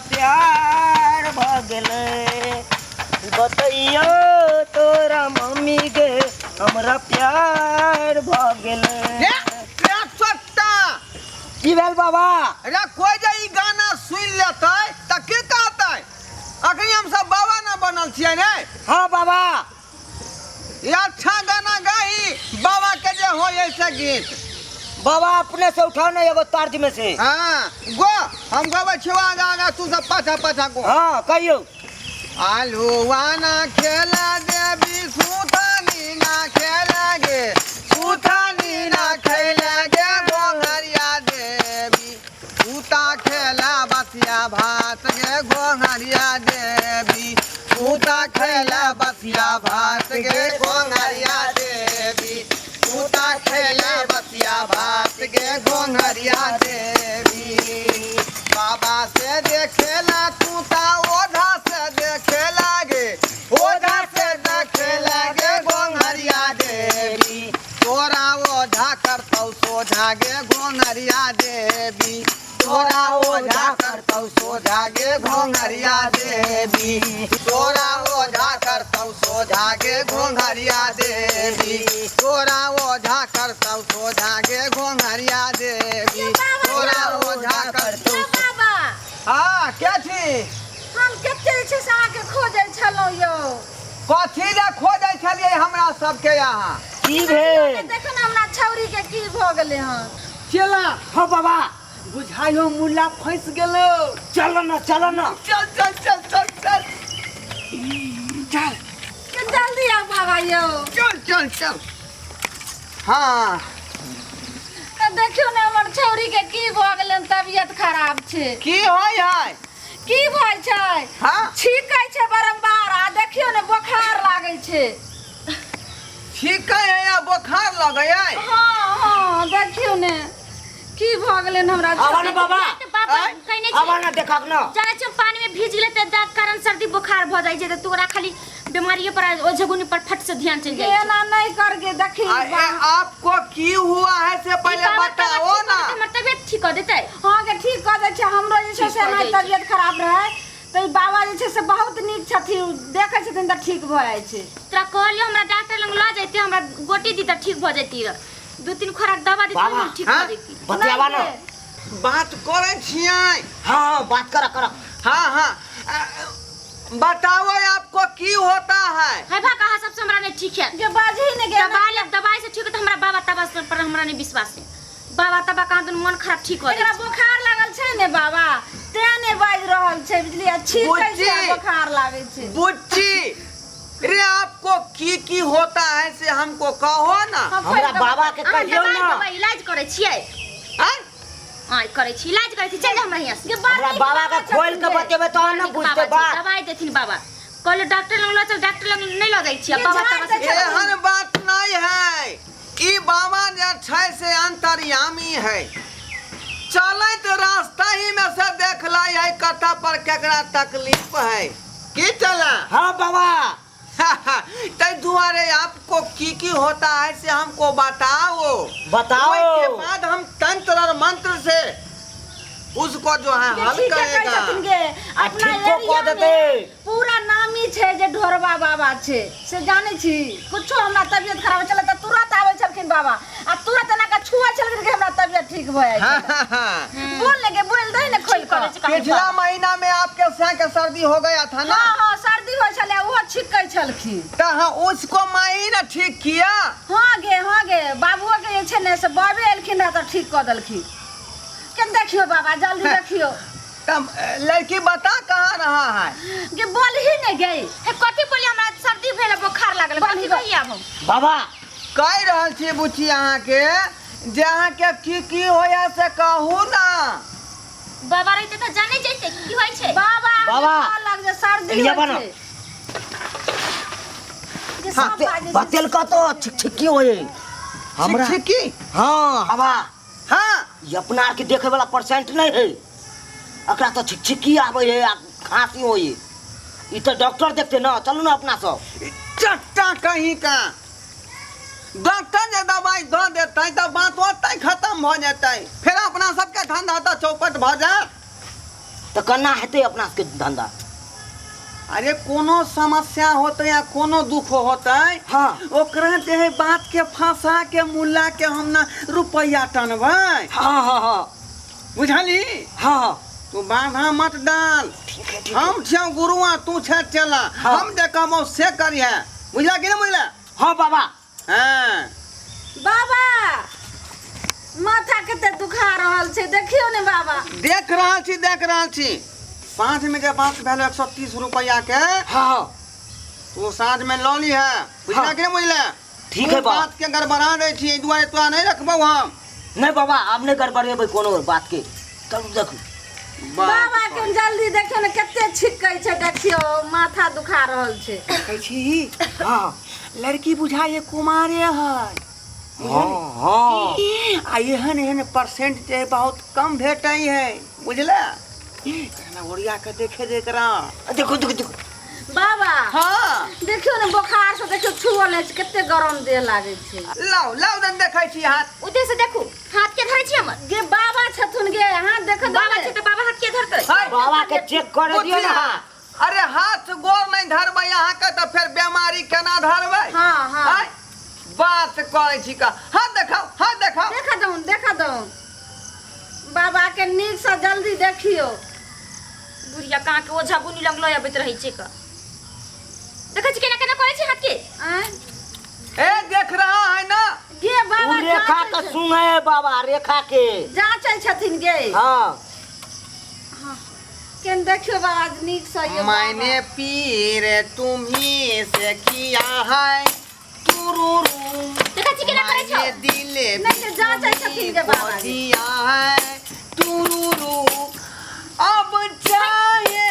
प्यार भऽ गेलै। बतैयो तोरा मम्मी गे, हमरा प्यार भऽ गेलै। हे रे छोटा। की भेल बाबा? रे कोई जे ई गाना सुनि लेतै तऽ की कहतै? अखनी हम सब बाबा ना बनल छियै ने। हाँ बाबा। ये अच्छा गाना गाही बाबा के जे हो ऐसे गीत। बाबा अपने से उठाओ ना एगो तर्ज में से। हाँ गो, हम गबै छियौ आगा आगा, तू सब पाछा पाछा गो। हाँ कहियो। आलूआ ना खेला देवी सुथनी ना खेला गे, सुथनी ना खेला गे गोंगरिया देवी, पूता खेला बसिया भात गे गोंगरिया देवी, पूता खेला बसिया भात गे गोंगरिया देवी, पूता खेला बसिया भात गे गोंगरिया देवी। बाबा से देखेला तूता ओझा से देखेला गे, ओझा से देखेला गे गोंगरिया देवी, तोरा ओझा करतौ सोझा गे गोंगरिया देवी, तोरा ओझा करतौ सोझा गे घोंघरिया देवी, तोरा ओझा करतौ सोझा गे घोंघरिया देवी, तोरा ओझा करतौ सोझा गे घोंघरिया देवी, तोरा ओझा करतौ। यौ बाबा। हाँ के छी? हम कते जे छै से अहाँके खोजै छलहुँ यौ। कथी लए खोजै छलियै हमरा सबके यहाँ? की भेल? देखो ने हमरा छौरी के की भऽ गेलै हन। चेला। हाँ बाबा। बुझाइयो मुल्ला फंस गेलो। चलो ना, चलो ना। चल चल चल चल चल चल। के जल्दी आओ बाबा यौ। चल चल चल। हाँ। तऽ देखियौ ने हमर छौरी के की भऽ गेलै, तबियत खराब छै। की होय है? की भऽ छै? हाँ? छीकै छै बारम्बार, आ देखियौ ने बोखार लागै छै। छीकै है आ बोखार लगै है? हाँ हाँ, देखियौ ने की भऽ गेलै हमरा। आवा ना बाबा। बाबा आँय? कहने छी। आवा ना देखक ना। जानै छी, पानी में भीज गेलै तऽ दाग कारण सर्दी बुखार भऽ जाइ छै, तऽ तोरा खाली बीमारिये पर ओझगुनी पर फट से ध्यान चलि जाइ छै। एना नहि करके देखी। आ, ए, आपको की हुआ है से पहले ई बाबा बताओ तबियत ठीक ना। कऽ देतै, हमर तबियत ठीक कऽ देतै। हाँ के ठीक कऽ दै छै। हमरो जे छै ठीक से कऽ एना दै छै। तबियत खराब रहै तऽ ई बाबा जे छै से बहुत नीक छथिन, देखै छथिन तऽ ठीक भऽ जाइ छै। तोरा कहलियो हमरा डॉक्टर लग लऽ जैते, हमरा गोटी दी तऽ ठीक भऽ जैती रह। दू तीन खोराक दवा देती बाबा, हम ठीक हाँ? भऽ जैती। बतियावा ना। नहि। बात करै छियै। हाँ बात करा करा। हाँ हाँ, बताओ आपको की होता है? है भा कहा सबसे हमरा नहीं ठीक है। के बाजही ने गे। दवा ले, दवाई से ठीक है तो हमरा बाबा तबा से पर हमरा नहीं विश्वास है। बाबा तबा कहाँ दुनू मन खराब ठीक हो एकरा जाइ छै। बोखार लागल छै ने बाबा, तें ने बाजि रहल छै, बुझलियै? छींकै छै आ बुच्ची। बोखार लागै छै। बुच्ची रे, आपको की की होता है से हमको कहो ना। हम हमरा खोलि कऽ बाबा के अहाँ कहियौ दवाई ना। दवाई इलाज करै छियै? आँय? आँय करै छी, इलाज करै छी, चल जा हमरा हियाँ से। गे, बड़ हमरा नीक बाबा के बाबा खोल के छथिन गे। बतेबै तहन ने नीक बुझतै बाबा छै, बात। दवाई देथिन बाबा। कहलियै डॉक्टर लग लऽ चल, डॉक्टर लग नहि लऽ जाइ छियै। ये बाबा झाड़ तबा से दै छथिन। एहन बात नहीं है, ई बाबा जे छै से अंतर्यामी है, चलैत रास्ता ही में से देख लै है कतऽ पर केकरा तकलीफ है। की चला? हाँ बाबा। तै दुआरे आपको की की होता है से हमको बताओ। बताओ। ओहि के बाद हम तंत्र और मंत्र से उसको जो है हल ठीके कहै करेगा। छथिन गे। आ अपना ठीको कऽ एरिया देतै। में पूरा नामी छै जे ढोरबा बाबा छै, से जानै छी? कुछो हमरा तबियत खराब छलै तऽ तुरंत आबै छलखिन बाबा आ तुरंत एना कऽ छुअै छलखिन कि हमरा तबियत ठीक भऽ जाइ हाँ, छलै। हाँ, हाँ। बोल ने गे, बोल दही ने खोलि कऽ। पिछला महीना में आपके साथ के सर्दी हो गया था ना? हाँ हाँ, सर्दी होइ छलै, ओहो छिकै छलखिन। तो हाँ उसको माई ने ठीक किया। हाँ गे, हाँ गे, बाबुओ के जे छै ने से बाबे एलखिन रहए तऽ ठीक कऽ देलखिन। के देखियो बाबा, जल्दी देखियो। तब लड़की बता कहाँ रहा है? गे बोलही ने गे। हे कथी बोलिए, हमरा सर्दी भेल, बोखार लागल, कथी कहिए आब हम? बाबा कहि रहल छी बुच्ची अहाँके जे अहाँके की की होया से कहू ना। बाबा रहिते तऽ जाने जैते की होइ छै। बाबा बाबा, कहलक जे सर्दी एलिया होइ बना। छै। जे सब बाजै छै। बतेल कतो छिक छिकी होय हमरा। छिकी? हाँ बाबा। हाँ। ई अपना आर के देखे वाला परसेंट नहीं है, एकरा तो छिकछिकी आवे है आ खांसी होय। ई तो डॉक्टर देखते ना, चलू ना अपना सब। चट्टा कहीं का डॉक्टर जे दवाई दऽ देतै तऽ बात ओतै खत्म भऽ जेतै, फेर अपना सबके धंधा तऽ चौपट भऽ जायत। तऽ केना हेतै अपना सबके धंधा? अरे कोनो समस्या होते या कोनो दुख होते, हाँ। ओकरा जे है बात के फंसा के मुल्ला के हम ना रुपया टनबै। हाँ हाँ हाँ बुझली? हाँ हाँ। तू बाधा मत डाल। ठीक है, ठीक है। हम छियौ गुरुआ, तू छे चला। हाँ। हम जे कहबौ से करिहे, बुझला कि नहीं बुझला? हाँ बाबा। हाँ। बाबा माथा कते दुखा रहल छै, देखियौ ने बाबा। देख रहल छी, देख रहल छी। साँझ में जे बात भेल 130 रुपया के, हाँ। तू साँझ में लऽ लीहे, बुझला हाँ। कि नहीं बुझला? ठीक तू है बाबा। बात के गड़बड़ा दै छी, एहि दुआरे तोरा नहि रखबौ हम। नहीं बाबा, आब नहीं गड़बड़ेबै कोनो बात के। चलू देखू बाबा के जल्दी देखियौ ने कते छिकै छै, देखियौ माथा दुखा रहल छै। कहै छी हाँ। लड़की बुझाइए कुमारे है। हाँ हाँ। आ एहन एहन परसेंट जे बहुत कम भेटै है, बुझला? एकरा ओरिया के देखे दे एकरा। देखो देखो देखो बाबा। हाँ। देखियौ ने बोखार से देखियौ छुअल नहि छै, कते गरम देह लागै छै। लाउ लाउ दन देखै छी हाथ। उधर से देखू, हाथ के धरै छी हमर। गे बाबा छथुन गे, हाथ देखो। बाबा छै तऽ बाबा हाथ के धरतै? हाय। बाबा के चेक करे दियौ ने हाथ। अरे हाथ गोर नहीं धरबै अहाँ के तऽ फेर बेमारी केना धरबै? हाँ, हाँ। आँय? बात करै छी का, हाथ देखाउ, हाथ देखाउ। देखा दौन, देखा दौन बाबा के, नीक से जल्दी देखियौ। बुढ़िया कहाँ के ओझा गुनी लग लऽ अबैत रहै छै का। देखै छी केना केना करै छै हाथ के। आँय? ए देख रहा है ना। गे बाबा उ रेखा जाँचै के सुने बाबा, रेखा के जाँचै छथिन गे। हाँ। केन देखियौ बाबा नीक से यौ बाबा। मैंने पीर तुम्ही से किया है तुरुरु। देखै छी केना करै छौ। मैंने दिल नहीं, तो जाँचै छथिन गे बाबा गे। दिया है तुरुरु, अब चाहिए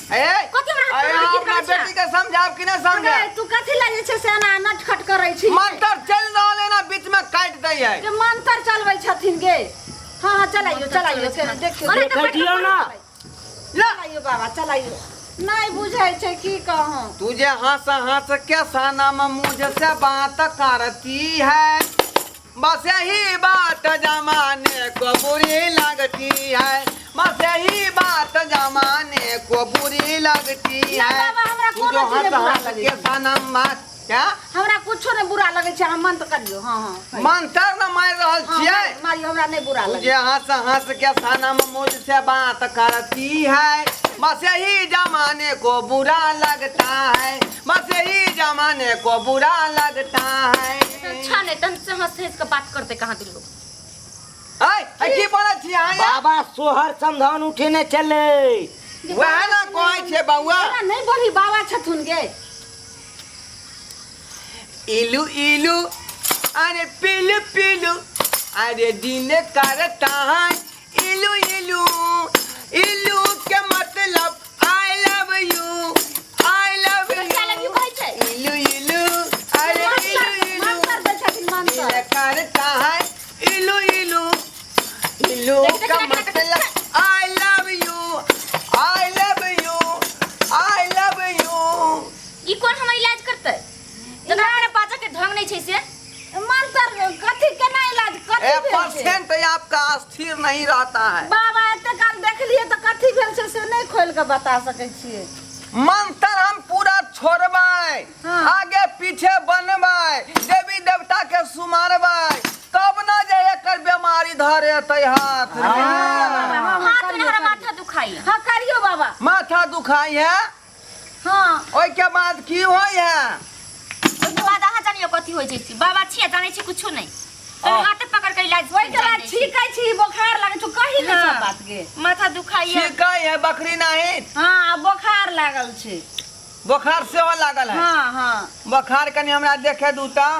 ए कथी हमरा हाथ अरे पर अपना करै छै? बेटी के समझाब कि नहीं समझाब? अरे, तू कथी लए जे छै से एना नटखट करै छी? मंत्र चल रहल है ना, बीच में काट दै है। के मंत्र चलबै छथिन गे। हाँ हाँ, चलाइयो चलाइयो, देखियौ। अरे, देखै दियौ ना। ला। चलाइयो बाबा चलाइयो। नहीं बुझै छै की कहूँ। तुझे हंस हंस के सनम मुझसे बात करती है, बस यही बात जमाने को बुरी लगती है, बस यही बात जमाने को बुरी लगती ना है। बाबा, हमरा तू कोनो जो चीज हंस नहि बुरा हंस लगै के छै। सनम बात क्या? हमरा कुछो नहीं बुरा लगै छै, अहाँ मंत्र करियौ। हाँ हाँ। मंत्र न मारि रहल हाँ, छियै। मारियौ, हमरा नहीं बुरा तुझे लगै। हंस हंस के सनम मुझसे बात करती है, बस यही जमाने को बुरा लगता है, बस यही जमाने को बुरा लगता है। अच्छा नहि तहन से हंस हंस के बात करतै कहाँ दिन लोग। ऐ, ऐ, की बोलै छी अहाँ यै? बाबा सोहर समधान उठेने चले। वएह ने कहै छै बौआ। एना नहीं बोली, बाबा छथुन गे। इलू इलू अरे पीलू पीलू अरे दिल करता है इलू इलू, इलू के मतलब I love you, I love I love you you. कहै छै। इलू इलू अरे इलू इलू मंत्र दै छथिन दिल मंत्र। करता है इलू इलू, इलू देख, देख, का देख, देख, मतलब I love you, I love you, I love you. ई कोन हमर इलाज करतै? जकरा अपने बाजऽ के ढंग नहि छै से। मंत्र कथी केना इलाज कथी ए भेल छै? परसेंट आपका स्थिर नहीं रहता है। बाबा एते काल देखलिए तऽ कथी भेल छै से नहीं खोल के बता सकै छियै। मंत्र हम पूरा छोड़बै, हाँ। आगे पीछे बनबै, देवी देवता के सुमारबै, तब न जे एकर बीमारी धरे हाथ। बाबा, हाँ, हाँ, हाथ में करियौ, हमरा करियौ। माथा दुखाई। हाँ करियौ बाबा। माथा दुखाई है। हाँ। ओहि के बाद की होइ है? ओहिके बाद अहाँ जानियो कथी होइ छै। बाबा छियै, जानै छी कुछो नहि। तहन हाथे पकड़ के इलाज ओहिके बाद छीकै छी, बोखार लागै छौ, कही ने सब बात गे। माथा दुखाई है। छिकै है बकरी नहीं। हाँ बोखार लागल छै। बोखार सेहो लागल है। हाँ हाँ। बोखार कनि हमरा देखे दू तऽ।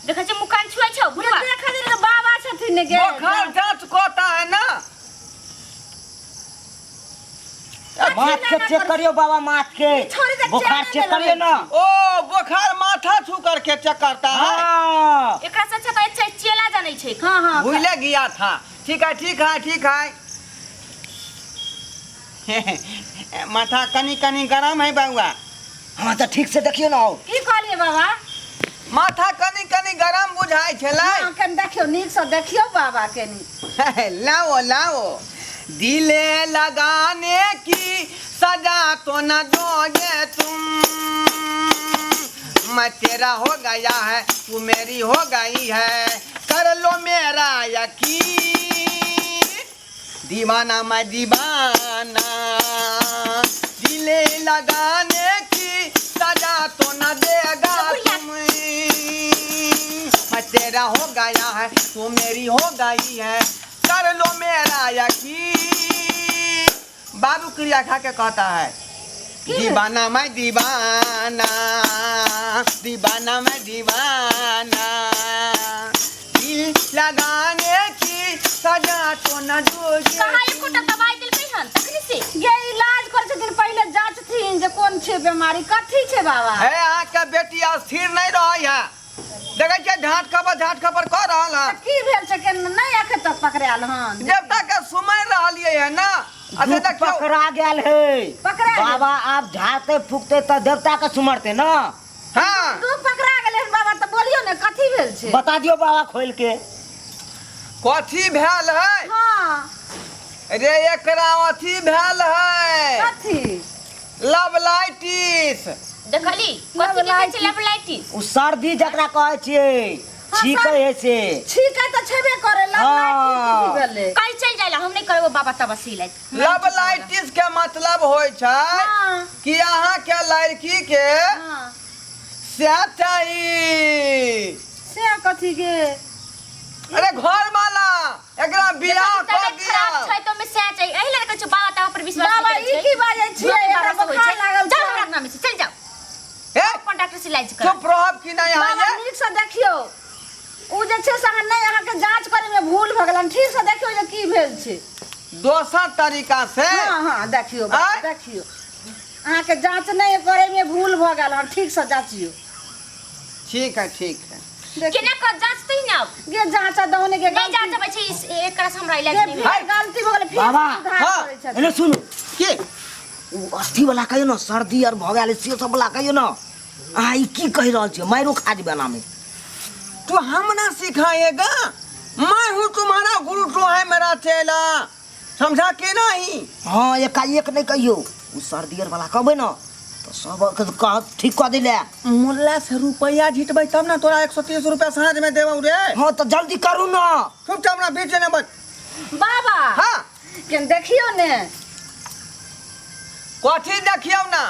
देखै छी मुँह कान छुआइ छौ बुढ़वा। देखै छी ने बाबा छथिन ने गे। बोखार जांच कोता है ना। माथ के चेक करियो बाबा, माथ के छोड़ी दे, बुखार चेक चेक करियो ना। ओ बुखार माथा छू करके चेक करता है। हाँ। एकरा से अच्छा तऽ अच्छा चेला जानै छै। हाँ हाँ। भूले गया था। ठीक है ठीक है ठीक है। माथा कनी कनी गरम है बउआ। हाँ तो ठीक से देखियो ना। की कहलिए बाबा? माथा कनी कनी गरम बुझाइ छलै। हाँ, कनि देखियौ, नीक से देखियौ बाबा कनि। लाओ लाओ। दिले लगाने की सजा तो न दोगे तुम। मैं तेरा हो गया है, तू मेरी हो गई है, कर लो मेरा यकीन। दीवाना मैं दीवाना, दिले लगाने की सजा तो न देगा तुम। मैं तेरा हो गया है, तू मेरी हो गई है, कर लो मेरा यकीन। बाबू क्रिया खा के कहता है दीवाना मैं दीवाना, दीवाना मैं दीवाना, दिल लगाने की सजा तो न दोगे। कहाँ एकोटा दवाई देलकै हन तखनी से? गे इलाज करै छथिन, पहिले जाँचथिन जे कोन छै बीमारी, कथी छै बाबा। हे, अहाँके बेटी स्थिर नहि रहै है, देखै छियै ढाँट खबर झाँट खबर कऽ रहल है। तऽ की भेल छै के नहि एखन तक पकड़ायल हन? देवता के सुमरि रहलियै है ना। अच्छा दुख देखियौ पकड़ा गेल है। पकड़ा गेल। बाबा आब झाड़ते फूकते तऽ देवता के सुमरते ना। हाँ। दुख पकड़ा गेलै हन बाबा, तऽ बोलियौ ने कथी भेल छै? बता दियौ बाबा खोल के। कथी भेल है? हाँ। रे एकरा अथी भेल है। कथी? लवलाइटिस। देखली कथी के कहै छै लवलाइटिस? ओ सर्दी जकरा कहै छियै, छीकै है से। छीकै तऽ छेबे करै, लवलाइटिस की भेलै? कल चलि जाइ ला, हम नहि करबो बाबा तबा से इलाज। लवलाइटिस के मतलब होइ छै हाँ। कि अहाँ के लड़की के हाँ। से चाही। से कथी के? अरे घर वाला एकरा बियाह देखो, कऽ तबियत दिया। खराब छै तऽ ओहिमे सएह चाही, एहि लए कहै छियौ बाबा ताबा पर विश्वास बाबा नहि करै ई छै। की बाजै छियै? झूठ एकरा बाबा सब होइ बोखार छै। लागल जाउ छै। हमरा अंगना मे से, चलि जाउ। हे, अपन डॉक्टर से इलाज कर। चुप रहब कि नहि अहाँ? बाबा ये? नीक से देखियौ, ओ जे छै से अहाँ नहि, अहाँके जाँच करे में भूल भऽ गेल, ठीक से देखियौ जे की भेल छै। दोसर तरीका से। हाँ हाँ देखियौ बाबा, आँय? देखियौ अहाँके जाँच नहि करे में भूल भऽ गेल हन, ठीक से जाँचियौ। ठीक है ठीक है। केना कऽ जाँचतै ने आब? गे जाँच दौने के नहि गलती जाँच अबै छै, एकरा से हमरा इलाज गे नहि फेर भेल। गलती भऽ गेलै, फेर बाबा, सुधार हाँ, करै छथिन। एने सुनू। की? ओ अस्थि वाला कहियौ ने, सर्दी आर भऽ गेल से सब वाला कहियौ ने। अहाँ ई की कहि रहल छियै? मारियो खा जेबै एनामे। तू हमरा सिखाएगा? मैं हूँ तुम्हारा गुरु, तू है मेरा चेला, समझा के नहीं? हाँ एकाएक नहि कहियौ, ओ सर्दी आर वाला कहबै ने तऽ सब कहत ठीक कऽ दैले। मुल्ला से रुपया झिटबै तब ना तोरा 130 रुपया साँझ में देबौ रे। हाँ तऽ जल्दी करू ने। चुपचाप ना बीच ने बच। बाबा। हाँ। के देखियौ ने। कथी देखियौ ना?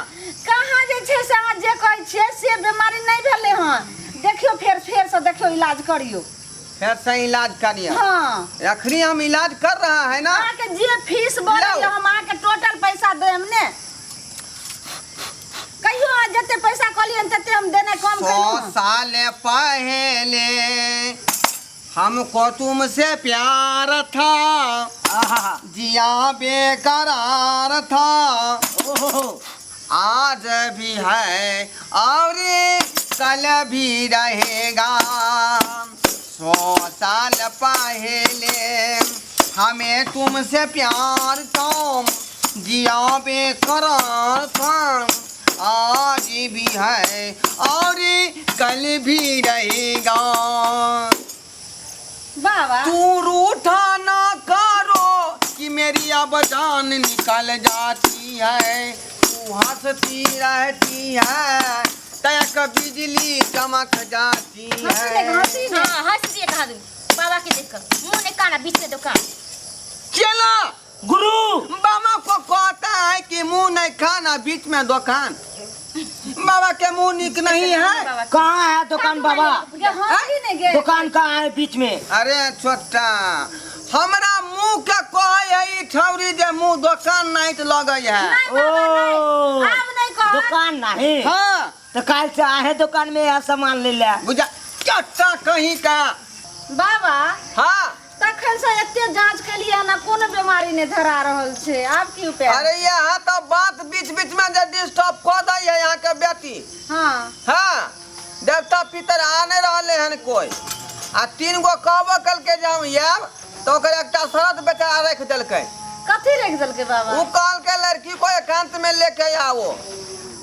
कहाँ जे छै से अहाँ जे कहै छियै से बीमारी नहि भेलै हन, देखियौ फेर फेर से देखियौ इलाज करियौ। फिर से इलाज करिए? हाँ। अखनी हम इलाज कर रहा है ना। अहाँके जे फीस बोलैया लाउ। हम अहाँके टोटल पैसा देम ने, कहियो अहाँ जते पैसा कहलियै तते हम देने कम 100 कहियो। साल पहले हमको तुमसे प्यार था, आहा। जिया बेकरार था, ओहो। आज भी है और कल भी रहेगा। 100 साल पहले हमें तुमसे प्यार था, जिया बेकरार था, आज भी है और कल भी रहेगा। बाबा तू रूठा ना करो कि मेरी अब जान निकल जाती है, तू हंसती रहती है तक बिजली चमक जाती हंसी ने है। हंसी ने। हाँ हंस दिए कहा दूं बाबा के देख कर मुंह ने काना बीच में दुकान। चलो गुरु बाबा को कहता है कि मुंह नहीं खाना बीच में दुकान। बाबा के मुंह निक नहीं है। कहाँ है दुकान बाबा? गे हंसी ने गे। दुकान कहाँ है बीच में? अरे छोटा हमरा मुंह के कहे है ई छौरी जे मुंह दुकान नहीं तो लगे है। नहीं बाबा नहीं, ओ आब नहीं कहत। दुकान नहीं। हाँ तो काल से आहे दुकान में यह सामान ले ले। बुझा चट्टा कहीं का। बाबा हाँ तखन से एते जांच केलिए ना कोनो बीमारी नहीं धरा रहल छै, आब की उपाय? अरे यहाँ तो बात बीच बीच में जे डिस्टर्ब कऽ दै है यहाँ के बेटी। हाँ हाँ देवता पितर आ नहीं रहले हन कोई, आ 3 गो कहबो कलके जे हम आयब तो ओकर एकटा शरत बेचारा राखि देलकै। कथी राखि देलकै बाबा? उ कहलकै लड़की को एकांत में लेके आओ।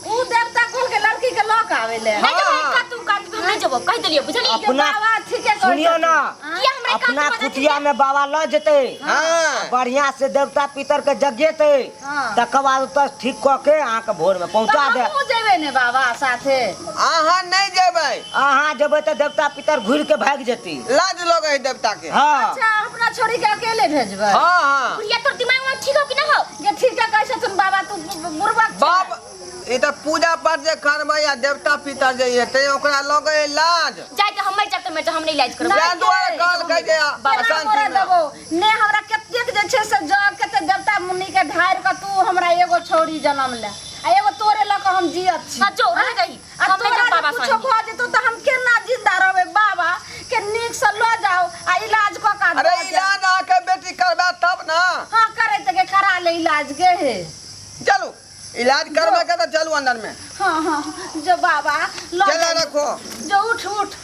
उ देवता कहलकै लड़की के लऽ के आबै ले। नहीं हाँ। जब तू काट तू नहीं जबो कह देलियो बुझली। अपना बाबा ठीके कहै सुनियो ना। छथिन। किया हमरा एकांत अपना भऽ जेथिन कुटिया में बाबा ल जेतै। हाँ। बढ़िया से देवता पितर के जगेतै। हाँ। तकर बाद ओतऽ ठीक कऽ के अहाँके भोर में पहुंचा तऽ दे। हमहूँ जेबै ने बाबा साथे। अहाँ नहीं जेबै। अहाँ जेबै तऽ देवता पितर घुरि के भागि जेती। लाज लगै है देवता के। हाँ। अच्छा, अपना छोड़ी के अकेले भेजबै? हाँ हाँ। बुढ़िया तोर दिमाग में ठीक हो कि ना हो? जे ठीक है कैसे तुम बाबा, तू बुढ़बक छे। बाप ई तऽ पूजा पाठ जे करबै आ देवता पितर जे हेतै ओकरा लगै है लाज। जाय तऽ हम मरि जाब तऽ मरि जाब, हम नहि इलाज करब। ताहि दुआरे कहलकै जे केना शान्ति मरऽ मे। देबौ ने हमरा? कतेक जे छै से जग कते देवता मुनि के ढारि के तू हमरा एगो छौरी जनम ले आ एगो तोरे लऽ कऽ हम जियत छी। हाँ, जो रह गई। आ हम नहि तोरा जाब जे बाबा कुछो संगे। भऽ जेतौ तऽ हम केना जिंदा रहबै? बाबा के नीक से लऽ जाओ आ इलाज कऽ के अरे दऽ जाओ। इलाज अहाँके बेटी करबा तब ना। हाँ, करे तऽ करा ले इलाज गे हे। चलू इलाज करबे के तऽ चलू अंदर में। हाँ हाँ, जो बाबा लऽ चला जाइयो। रखो। जो उठ उठ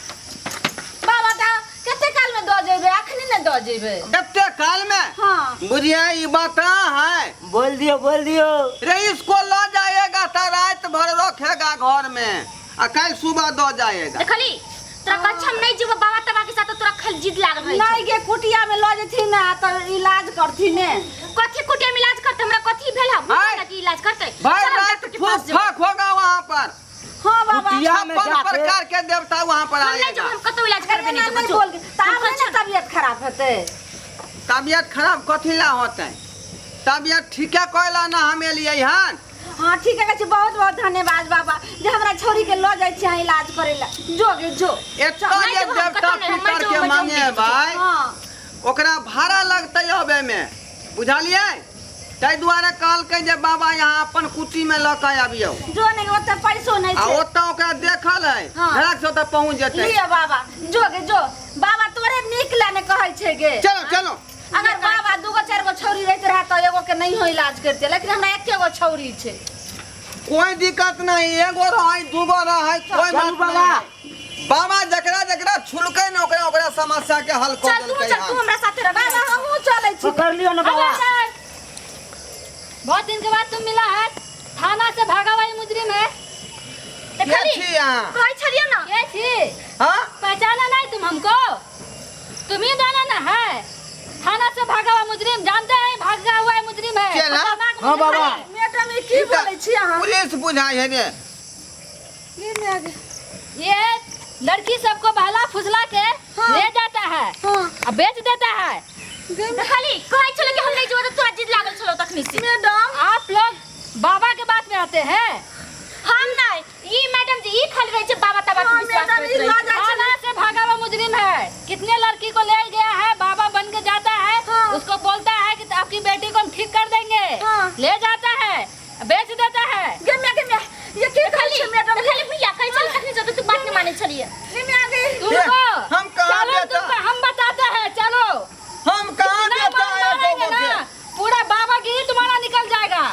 बाबा, तऽ कते काल में दऽ जेबै? अखनी ने दऽ जेबै? कते काल में? हाँ। बुझिया ई बात है। बोल दियो, बोल दियो। रे इसको ल जाएगा तो रात भर रखेगा घर में आ कल सुबह दो जाएगा। देखली तोरा कच्छम नहीं जेबो बाबा तबा के साथ, तोरा खाली जिद लागल रहै छौ। नहीं गे, कुटिया में लऽ जेथिन ने तऽ इलाज करथिन ने। कथी कुटिया में इलाज करते? हमरा कथी भेल है? भाई। ना कि इलाज करते। भाई चल, हम रात डॉक्टर के पास फूक जेबै। फाक होगा वहाँ पर। हाँ बाबा। कुटिया में 56 जाके प्रकार के देवता वहाँ पर हम नहीं आएगा। जेबै, हम कतौ इलाज करबे नहीं एना जेबै। नहीं जो। बोल के तऽ आब नहि ने तबियत खराब हेतै? तबियत खराब कथी ला होते? तबियत ठीके कहला ना हम एलियै हन। हाँ ठीक है, बहुत बहुत धन्यवाद बाबा जे हमरा छोरी के लऽ जाइ छी अहाँ इलाज करे ला। जो गे जो। एतऽ नहीं जे जेबै हम देवता कतौ नहीं, हम पितर जो के हम जो मांगे हम भाई, हाँ। ओकरा भाड़ा लगतै अबै में, बुझलियै? ताहि दुआरे कहलकै जे बाबा यहाँ अपन कुटी में लऽ कऽ आबियौ। जो नहीं ओते पैसो नहीं आ छै। ओतऽ ओकरा देखल है। हाँ। धड़क से ओतऽ पहुँच जेतै। लिअ बाबा, जो गे जो। बाबा तोरे नीक ला ने कहै छै गे। चलो चलो। अगर बाबा दूगो चारि गो छौरी रहते रहे तऽ एगो के नहीं हो इलाज करते, लेकिन हमरा एके गो छौरी छै। कोई दिक्कत नहीं, एगो रहै दूगो रहै कोई चलू बात बाबा। नहीं। बाबा जकरा जकरा छुलकै ने ओकरा ओकरा समस्या के हल कऽ चल तू देलकै चल, तू हन। हमरा साथे रह। बाबा हमहूँ चलै छी। पकड़ लियो ना बाबा। बहुत दिन के बाद तुम मिला है। थाना से भागा हुआ ये मुजरिम है। के देखली छी अहाँ? कहै छलियै ना। ये छी। हाँ? पहचाना नहीं तुम हमको? तुम ही दोनों ना है थाना से भागा हुआ मुजरिम। जानते हैं भागा हुआ मुजरिम है। चला। खतरनाक हाँ मुजरिम बाबा। है। मैडम ई की बोलै छी अहाँ? पुलिस बुझाइ है रे। की माय गे? ये लड़की सबको बहला फुसला के हाँ। ले जाता है हाँ। और बेच देता है। देखली कहै छलै कि हम नहीं जेबै तऽ तोरा जिद लागल छलौ तखनी से। मैडम आप लोग बाबा के बात में आते हैं। हम नहीं, ई मैडम जी ई खाली रहै छै बाबा तबा के हाँ, विश्वास मैडम, करैत ई रहै लऽ छै। जाइ छै। थाना से भागा हुआ मुजरिम है। कितने लड़की को ले गया है, बाबा बन के जाता है। हाँ। उसको बोलता है कि आपकी बेटी को हम ठीक कर देंगे। हाँ। ले जाता है, बेच देता है। गे माय गे माय, ये की कहै देखली छै मैडम? देखली भैया कहै छलै तखनी से, तू बात नहीं मानै छलियै। गे माय गे। तुमको हम कहाँ चलो बेचा? तुमको हम बताते हैं, चलो। हम कहाँ इतना बेचा मार है मारेंगे लोगों ना, के? पूरा बाबागिरी तुम्हारा निकल जाएगा।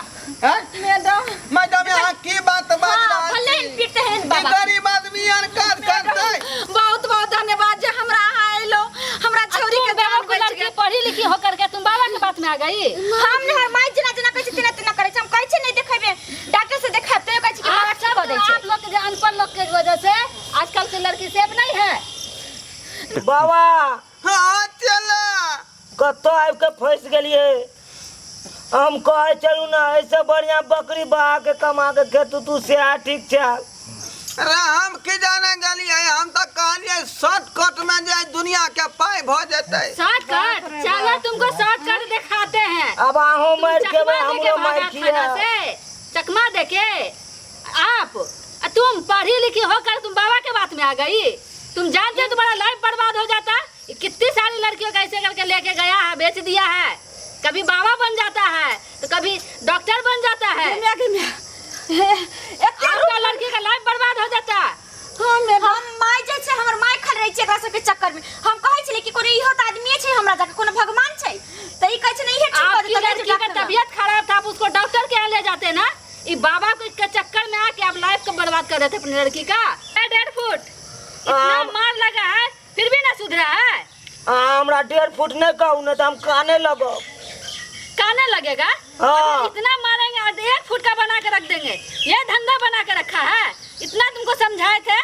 हैं? मैडम मैडम यहाँ की बात बाज हाँ, रहल भले छी? ही पीटते हैं ई बाबा। गरीब आदमी यार काज करतै। बहुत बहुत धन्यवाद जे हमरा अहाँ अयलो, हमरा अब छौरी तुम के जान बेवकूफ बचि लड़की गेल। पढ़ी लिखी होकर के तुम बाबा के बात में आ गई। हम नहीं, हमर माय जेना जेना कहै छै तेना तेना करै छै। हम कहै छै नहीं देखेबे, डॉक्टर से देखाब तैयो कहै छै कि बाबा आप ठीक कऽ दै छै। आप लोग के जे अनपढ़ लोग के वजह से आजकल के लड़की सेफ नहीं है। बाबा। हाँ चला। कतऽ आबि के फँसि गेलियै? हम कहै चलू ने ऐसे बढ़िया बकरी बहा के कमा के खेतू तू, सएह ठीक छै। अरे हम की जाने गेलियै, हम तऽ कहलियै शॉर्टकट में जे दुनिया के पाइ भऽ जेतै। शॉर्टकट? चलो तुमको शॉर्टकट दिखाते हैं। अब अहूँ तुम मारि खेबै, चकमा देके हमरो मारि भागा खिया। थाना से, चकमा देके आप आ तुम पढ़ी लिखी होकर तुम बाबा के बात में आ गई। तुम जानते हो तुम्हारा लाइफ बर्बाद हो जाता। कितनी सारी लड़कियों को ऐसे करके लेके गया है, बेच दिया है। कभी बाबा बन जाता है तो कभी डॉक्टर बन जाता है। गे माय गे माय, हे, एते आपका लड़की का लाइफ बर्बाद हो जाता। हाँ मैडम। हम माय जे छै, हमर माय खल रहै छै एकरा सबके चक्कर में। हम कहै छलियै कि कोनो इहो तऽ आदमीए छै, हमरा जाके कोनो भगवान छै तऽ ई कहै छै ने इहे ठीक कऽ आपकी देतौ, लड़की का डॉक्टर लग। तबीयत खराब था, आप उसको डॉक्टर के यहाँ ले जाते ना। ये बाबा के के चक्कर में आके आप लाइफ को बर्बाद कर रहे थे अपनी लड़की का। 1.5 फुट इतना मार लगा है फिर भी ना सुधरा है। अहाँ हमरा 1.5 फुट नहीं कहू, नहीं तो हम काने लगब। काने लगेगा? हाँ। अगर इतना मारेंगे और 1 फुट का बना के रख देंगे। ये धंधा बना के रखा है। इतना तुमको समझाए थे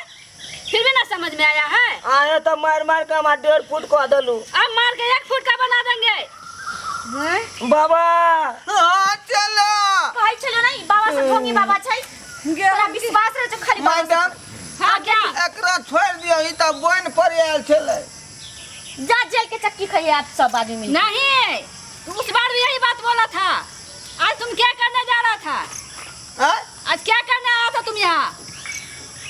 फिर भी ना समझ में आया है। आए तो मार मार के हमार 1.5 फुट कह देलू। अब मार के 1 फुट का बना देंगे। बाबा। हाँ चलो। कहै छलियो नहीं बाबा सब ढोंगी बाबा छै, तोरा विश्वास रहे छौ खाली बाबा सब। मैडम। हाँ क्या? एकरा छोड़ दियो, ई त बोइन पर आयल छलै। जा जेल के चक्की खाइए आप सब आदमी मिल। नहीं, उस बार भी यही बात बोला था। आज तुम क्या करने जा रहा था? हाँ? आज क्या करने आया था तुम यहाँ?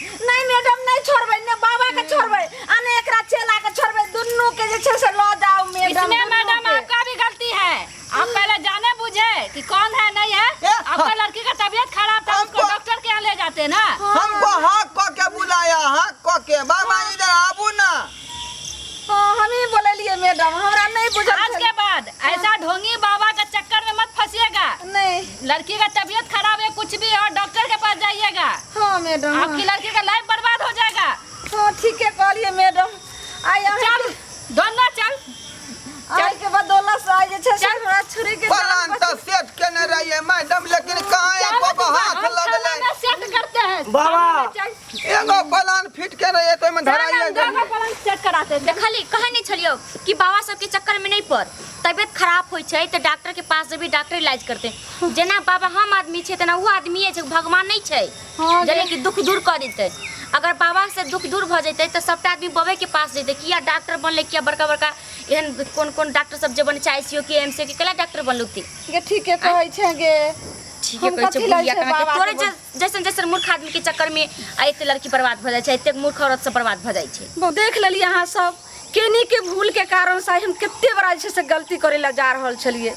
नहीं मैडम, नहीं छोड़बै, ने बाबा के छोड़बै आ ने एकरा चेला के छोड़बै, दुनू के जे छै से लऽ जाउ मैडम। इसमें दुनू मैडम के। आपका भी गलती है। आप पहले जाने बुझे कि कौन है नहीं है। ए, आपका हाँ। लड़की का तबीयत खराब था, उसको हमको- डॉक्टर के यहाँ ले जाते ना। हमको हाक क के बुलाया, हाक क के, बाबा इधर आबू ना। हाँ, हम ही बोललिए मैडम, हमरा नहीं बुझल आज छल। के बाद ऐसा ढोंगी बाबा के चक्कर में मत फंसिएगा। नहीं। लड़की का तबीयत खराब है कुछ भी हो डॉक्टर के पास जाइएगा। हाँ मैडम, हाँ। आपकी लड़की का लाइफ बर्बाद हो जाएगा। हाँ ठीक है कहलिए मैडम। आइ अहाँ चल दोनों चल। आइ के बदौलत से आइ जे छै से हमरा छुरी के पलान जान त सेट केने रहिए मैडम, लेकिन कहाँ एको गो हाथ हम लगलै। खाना में सेट करते हैं बाबा। चल। एगो पलान फिट के रहिए तो ओहिमे चल, धराइए हम दोनों पलंग सेट कराते हैं। देखली कहै नहीं छलियो कि बाबा सबके चक्कर में नहीं पड़, तबियत खराब होइ छै तऽ डॉक्टर के पास जेबी, डॉक्टर इलाज करते। जेना बाबा हम आदमी छै तेना ओ आदमीए छै, भगवान नहीं छै हाँ, जने कि दुख दूर कऽ देतै। अगर बाबा से दुख दूर भऽ जेतै तऽ सबटा आदमी बाबे के पास जेतै। किया डॉक्टर बनलै, किया बड़का बड़का एहन कोन कोन डॉक्टर सब जे बनै छै, आईसीयू के एमसीयू के केला डॉक्टर बनलुती। गे ठीके कहै छै गे। ठीके हम कहै छै कथी लए बुढ़िया छै कहाँ के बाबा तोरे के जैसन जैसन मूर्ख आदमी के चक्कर में आ एते लड़की बर्बाद भऽ जाइ छै, एते मूर्ख औरत सब बर्बाद भऽ जाइ छै। देख लेलियै अहाँ सब केनी के भूल के कारण से हम कते बड़ा जे छै से गलती करे ला जा रहल छलियै,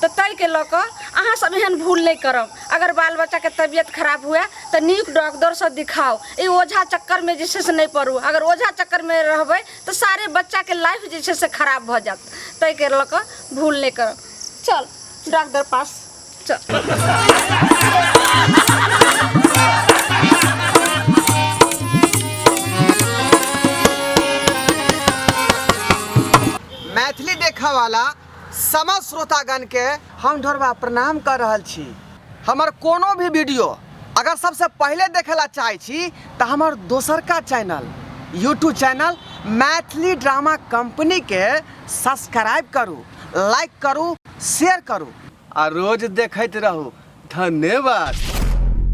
तऽ ताहिके लऽ कऽ अहाँ सब एहन भूल नहि करब। अगर बाल बच्चाके तबियत खराब हुए तऽ नीक डॉक्टरसँ दिखाउ, ई ओझा चक्करमे जे छै से नहि पड़ू। अगर ओझा चक्करमे रहबै तऽ सारे बच्चाके लाइफ जे छै से खराब भऽ जायत, ताहिके लऽ कऽ भूल नहि करब। चल डॉक्टर पास चल। मैथिली देखऽ वाला समस्त श्रोतागण के हम ढोरबा प्रणाम कर रहल छी। हमर कोनो भी वीडियो अगर सबसे पहले देखे ला चाहे छी तऽ हमर दोसरका channel YouTube channel Maithili drama company के सब्सक्राइब करू, लाइक करू, शेयर करू आ रोज देखैत रहू। धन्यवाद।